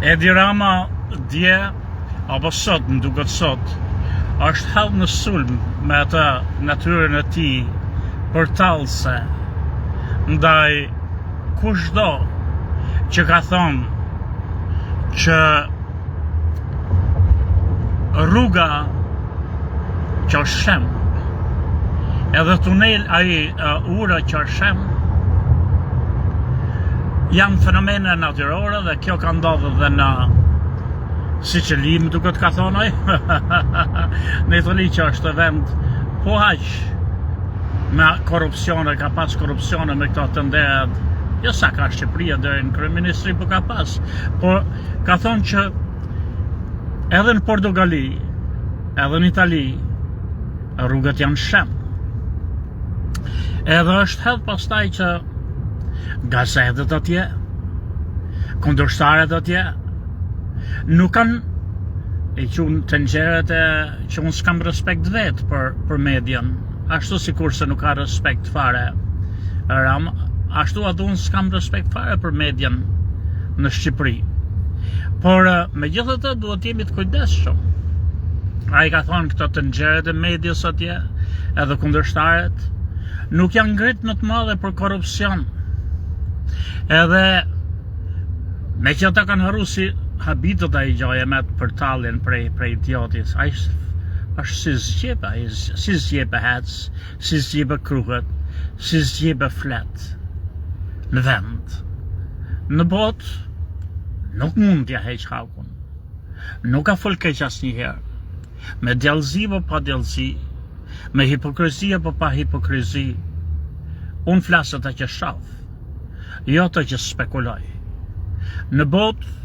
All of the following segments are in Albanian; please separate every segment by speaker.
Speaker 1: Edi Rama dje apo sot, më duket sot, është hedh në sulm me atë natyrën e tij përtallëse ndaj kushdo që ka thonë që rruga që është shem edhe tunel ai ura që është shem janë fenomene natyrore dhe kjo ka ndodhur edhe në Sicili më duket ka thonë ai në Itali që është vend po aq me korrupsione, ka pas korrupsione me këto tenderat jo sa ka Shqipëria deri në kryeministri po ka pas por ka thonë që edhe në Portugali edhe në Itali rrugët janë shem edhe është hedh pastaj që gazetet atje kundërshtarët atje nuk kanë e qunë tenxheret e që unë s'kam respekt vetë për, për median ashtu sikurse nuk ka respekt fare Rama, ashtu atë unë s'kam respekt fare për median në Shqipëri. Por megjithatë duhet të jemi të kujdesshëm. Ai ka thonë këto tenxheret e medias atje, edhe kundërshtarët, nuk janë ngrit me të madhe për korrupsion. Edhe meqë ata kanë harru si habitet ai gjoja me atë përtalljen prej, prej idiotis. Ai është si zgjebe, ai si zgjebe hec, si zgjebe kruhet, si zgjebe flet në vend. Në botë nuk mund t'ja heq hakun. Nuk ka fol keq asnjëherë. Me djallëzi apo pa djallëzi, me hipokrizi apo pa hipokrizi, unë flas atë që shoh, jo atë që spekuloj. Në botë,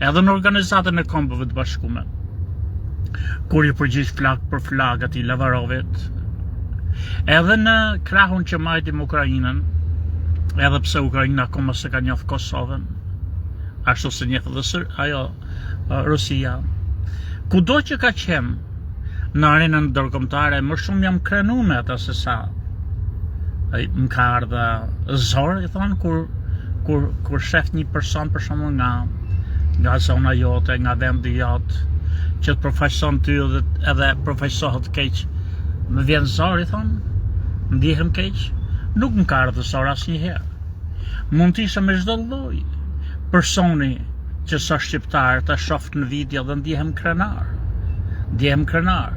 Speaker 1: edhe në organizatën e Kombeve të Bashkume, kur iu përgjigj flakë për flakë atij Lavrovit, edhe në krahun që majti me Ukrainën, edhe pse Ukraina akoma s'e ka njoft Kosovën, ashtu s'e njeh dhe sër, ajo Rusia. Kudo që ka qenë në arenën ndërkombëtare, më shumë jam krenu me ata se sa ai më ka ardhë zor, i thonë, kur, kur, kur shef një person për shembull nga, nga zona jote, nga vendi jot, që të përfaqëson ty edhe, edhe përfaqësohet keq, më vjen zor, i thonë, ndihem keq, nuk më ka ardhë zor asnjëherë. Mund të isha me çdo lloj personi që s'a shqiptar ta shof në video dhe ndjehem krenar. Ndjehem krenar.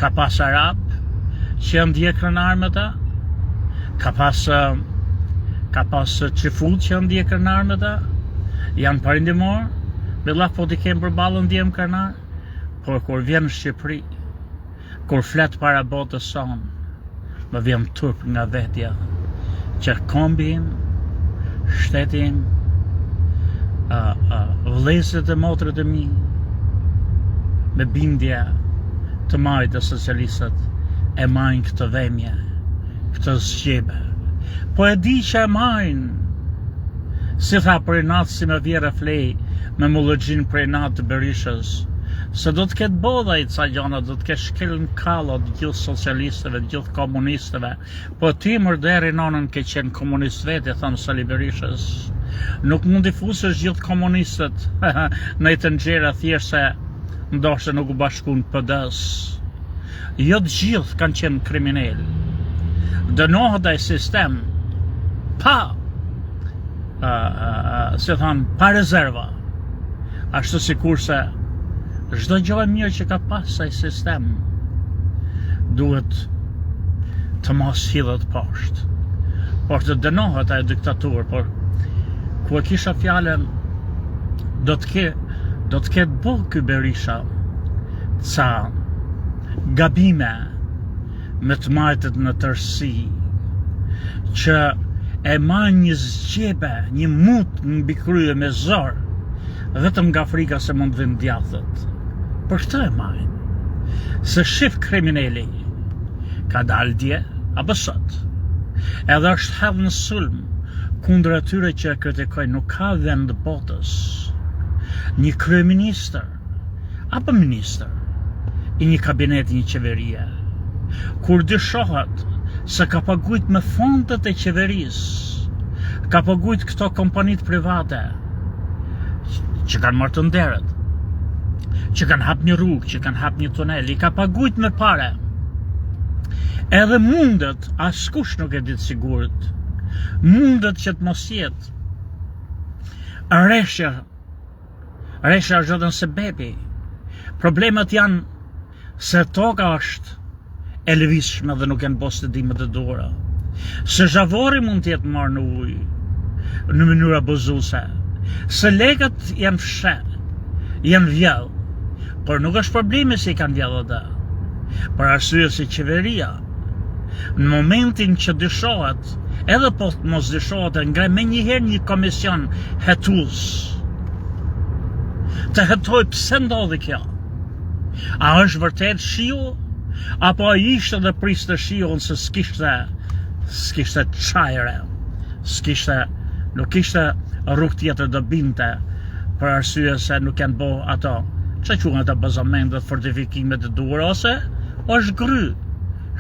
Speaker 1: Ka pas arab që jam ndje krenar me ta. Ka pas ka pas çifut që jam ndje krenar me ta. Janë perëndimor, me llaf po t'i kem përballë ndjehem krenar. Por kur vjen në Shqipëri, Kur flet para botës sonë, më vjen turp nga vetja, që kombi im, shteti im, vëllezërit e motrat e mi, me bindje të majtë e socialistët, e majnë këtë vemje, këtë zgjebe. Po e di që e majnë, si tha për inat si me vjerrë flej me mullëxhin për inat të Berishës, Se do të ketë bo dhe ai ca gjana, do të ketë shkel në kallo të gjithë socialistëve, të gjithë komunistëve. Po ti mor derri nonën ke qenë komunist vetë, i thonë Sali Berishës. Nuk mund t'i fusësh gjithë komunistët në një tenxhere thjesht se ndoshta nuk u bashkuan PD-s. Jo të gjithë kanë qenë kriminelë. Dënohet ai sistem pa uh, uh, si thonë, pa rezerva. Ashtu sikurse çdo gjë e mirë që ka pas ai sistem duhet të mos hidhet poshtë. Por të dënohet ajo diktaturë, por ku e kisha fjalën do të ke do të ketë bo ky Berisha ca gabime me të majtët në tërësi që e majnë një zgjebe, një mut mbi krye me zor, vetëm nga frika se mund të vinë djathtët. Për këtë e majnë. Se shif krimineli, ka dalë dje, apo sot. Edhe është hedhë në sulm kundër atyre që e kritikojnë, nuk ka vend botës. Një kryeministër, apo ministër i një kabineti një qeverie, kur dyshohet se ka pagujt me fondet e qeverisë, ka pagujt këto kompanitë private, Që kanë marrë tenderët, që kanë hap një rrugë, që kanë hap një tunel, i ka pagujt me pare. Edhe mundet, askush nuk e di të sigurt, mundet që të mos jetë reshja, reshja është vetëm sebepi. Problemet janë Se toka është e lëvizshme dhe nuk janë bo studimet e duhura. Se zhavorri mund të jetë marrë në ujë në mënyrë abuzuese. Se lekët janë fsheh, janë vjedh. Por nuk është problemi se i kanë vjedh ata. Për arsye se qeveria në momentin që dyshohet, edhe po të mos dyshohet, e ngre menjëherë një komision hetues. Të hetojë pse ndodhi kjo. A është vërtet shiu? Apo ai ishte dhe priste shiun se s'kishte s'kishte çare, s'kishte nuk kishte rrugë tjetër do binte për arsye se nuk janë bo ato ça quhen ato bazamentet, fortifikimet e duhura ose është grry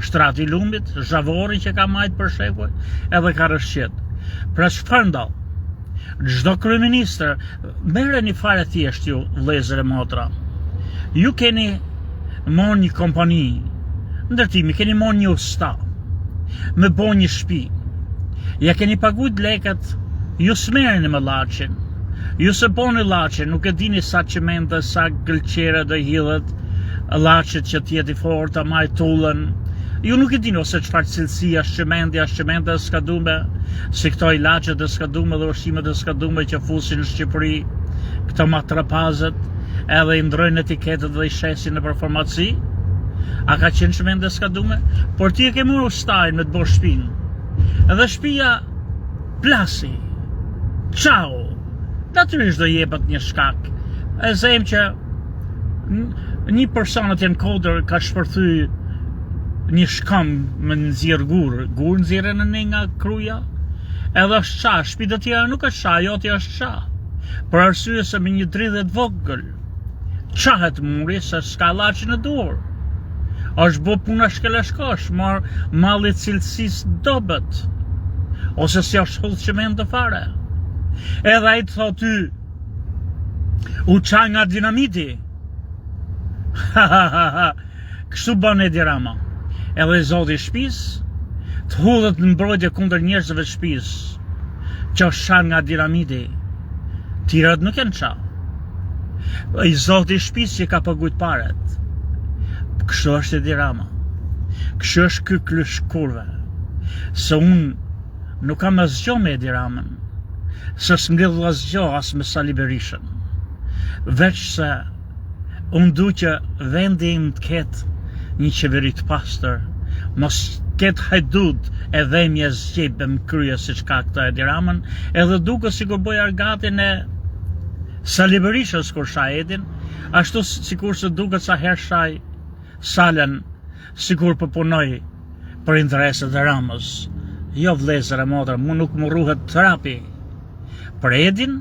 Speaker 1: shtrati i lumit, zhavorri që ka majt për shekuj edhe ka rrëshqit. Pra çfarë ndodh? Çdo kryeministër Merreni fare thjesht ju vëllezër e motra. Ju keni marrë një kompani ndërtimi, keni marrë një usta me bo një shtëpi. Ja keni pagujt lekët, ju s'merreni me llaçin. Ju s'e boni llaçin, nuk e dini sa çimento, sa gëlqere do hidhet llaçit që të jetë i fortë, ta maj tullën. Ju nuk e dini ose çfarë cilësi është çimenti, është çimento e skadume, si këto ilaçet e skadume dhe ushqimet e skadume që fusin në Shqipëri, këto matrapazët, edhe i ndrojnë etiketet dhe i shesin nëpër farmaci. A ka qenë çimento e skadume? Por ti e ke marrë ustain me të bo shpinë. Edhe shpia plasi. Çau. Natyrisht do jepet një shkak. E zëmë që një person atje në kodër ka shpërthy një shkëmb me nxjerr gur, gur nxjerrin në nga Kruja, edhe është ça, shpi të tjera nuk është ça, jotja është ça. Për arsye se me një dridhje të vogël, çahet muri se s'ka llaçin e duhur. Është bo puna shkel e shko, është marrë malli cilësisë dobët, ose si është hudhë çimento fare. Edhe ai të thotë ty, U ça nga dinamiti. Ha ha ha ha. Kështu bën Edi Rama. Edhe i zoti i shtëpisë të hudhet në mbrojtje kundër njerëzve të shtëpisë që është ça nga dinamiti. Tjerët nuk janë ça. I zoti i shtëpisë që ka pagujt paret. Kështu është Edi Rama. Kështu është ky klysh kurve. Se unë Nuk kam asgjë me Edi Ramën, se s'më lidh asgjë as me Sali Berishën. Veç se unë du që vendi im të ketë një qeveri të pastër, mos ketë hajdut e vemje zgjebe në krye siç ka këta Edi Ramën, edhe duket sikur bëj argatin e Sali Berishës kur shaj Edin, ashtu sikurse duket sa herë shaj Salën sikur po punoj për interesat e Ramës. Jo vëllezër e motra, mu nuk më rruhet trapi për Edin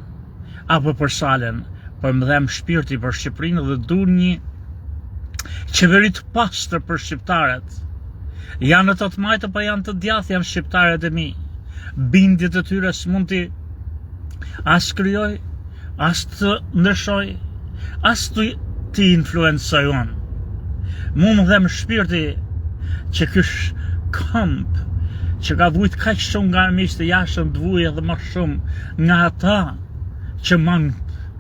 Speaker 1: apo për Salën, por më dhem shpirti për Shqipërinë dhe du një qeveri të pastër për shqiptarët. Janë ato të majtë apo janë të djathtë, janë shqiptarët e mi. Bindjet e tyre s'mund t'i as krijoj, as të ndryshoj, as të t'i influencoj unë. Mu më dhem shpirti që ky komb që ka vujt kaq shumë nga armiqtë e jashtëm të vujë edhe më shumë nga ata që man,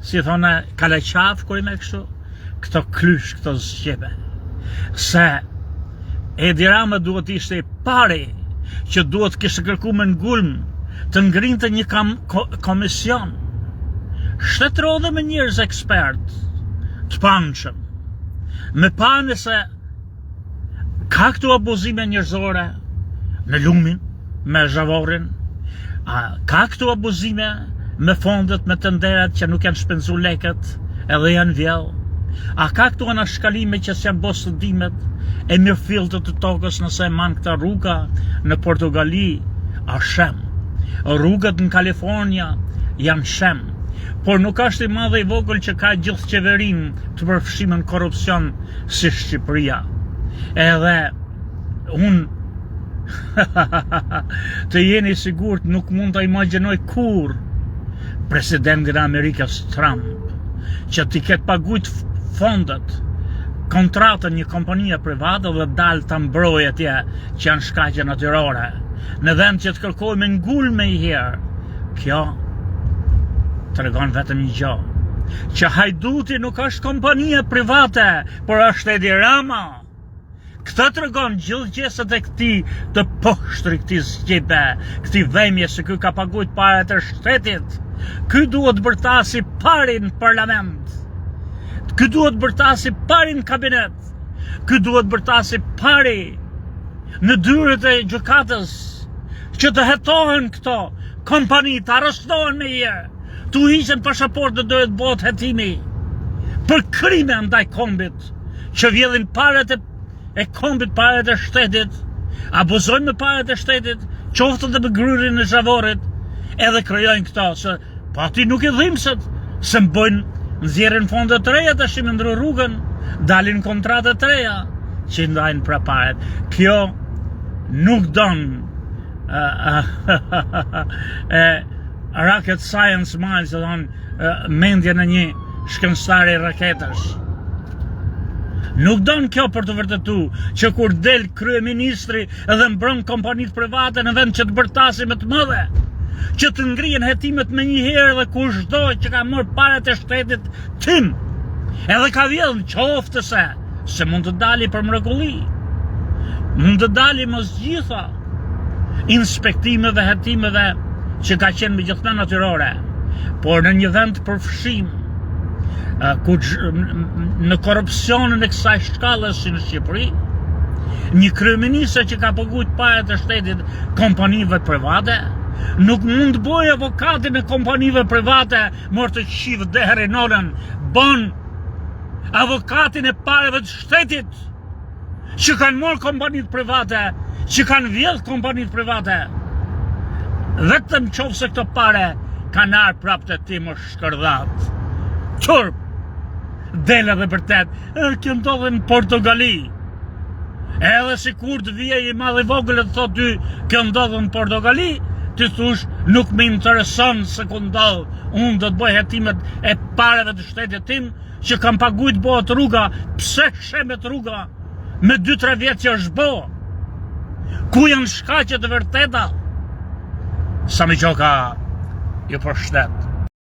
Speaker 1: si thonë, kalaqaf kur i me kështu, këto klysh, këto zgjebe. Se Edi Rama duhet të ishte i pari që duhet të kishte kërku me ngulm të ngrinte një kam, ko, komision shtetëror dhe me njerëz ekspert të paanshëm me pa nëse ka këtu abuzime njerëzore në lumin me zhavorrin a ka këtu abuzime me fondet me tenderat që nuk janë shpenzu lekët edhe janë vjell a ka këtu anashkalime që s'janë bo studimet e mirëfilltë të tokës nëse e man këta rruga në Portugali a shem rrugët në Kalifornia janë shem por nuk është i madh e i vogël që ka gjithë qeverinë të përfshime në korrupsion si Shqipëria edhe unë të jeni sigurt nuk mund ta imagjinoj kurrë presidentin e Amerikës Trump. Që t'i ketë pagujt fondet, kontratën një kompanie private dhe dalë të mbrojë atje që janë shkaqe natyrore. Në vend që të kërkojë me ngulm menjëherë, kjo tregon vetëm një gjë, që hajduti nuk është kompania private, por është Edi Rama. Këtë tregon gjithë gjestet e këtij të poshtri këtij zgjibe, këtij vemje se ky ka pagujt paret e shtetit. Ky duhet të bërtasi i pari në parlament. Ky duhet të bërtasi i pari në kabinet. Ky duhet të bërtasi i pari në dyert e gjykatës që të hetohen këto kompani, të arrestohen menjëherë, t'u hiqen pashaportat dhe të bëhet hetimi për krime ndaj kombit. që vjedhin paret e, e kombit, paret e shtetit, abuzojnë me paret e shtetit, qoftë edhe me gryrjen e zhavorrit, edhe krijojnë këto, se po atij nuk i dhimset, se më bëjnë nxjerrin fonde të reja tash me ndru rrugën, dalin kontrata të reja që i ndajnë pra paret. Kjo nuk don e rocket science mind, se thonë mendjen e një shkencëtari raketash. Nuk don kjo për të vërtetu që kur del kryeministri edhe mbron kompanitë private në vend që të bërtasi me të madhe, që të ngrihen hetimet menjëherë dhe kushdo që ka marrë paret e shtetit tim, edhe ka vjedhë në qoftë se, se mund të dali për mrekulli, mund të dali mos gjitha inspektimeve, hetimeve që ka qenë me gjithmonë natyrore, por në një vend përfshim, ku në korrupsionin e kësaj shkalle si në Shqipëri, një kryeministër që ka pagujt paret e shtetit kompanive private, nuk mund të bëjë avokatin e kompanive private, mor të qiftë derri nonën, bën avokatin e pareve të shtetit. që kanë marrë kompanitë private, që kanë vjedhë kompanitë private. Vetëm qoftë se këto pare kanë ardhë prapë te ti mor shkërdhat. Turp! Del edhe bërtet, e, kjo ndodh në Portugali. Edhe sikur të vijë i madh i vogël e të thotë ty, kjo ndodh në Portugali, ti thush nuk më intereson se ku ndodh, unë do të bëj hetimet e pareve të shtetit tim, që kam pagujt bëhet rruga, pse shembet rruga me 2-3 vjet që është bo? Ku janë shkaqet e vërteta? Sami Gjoka, ju përshëndet.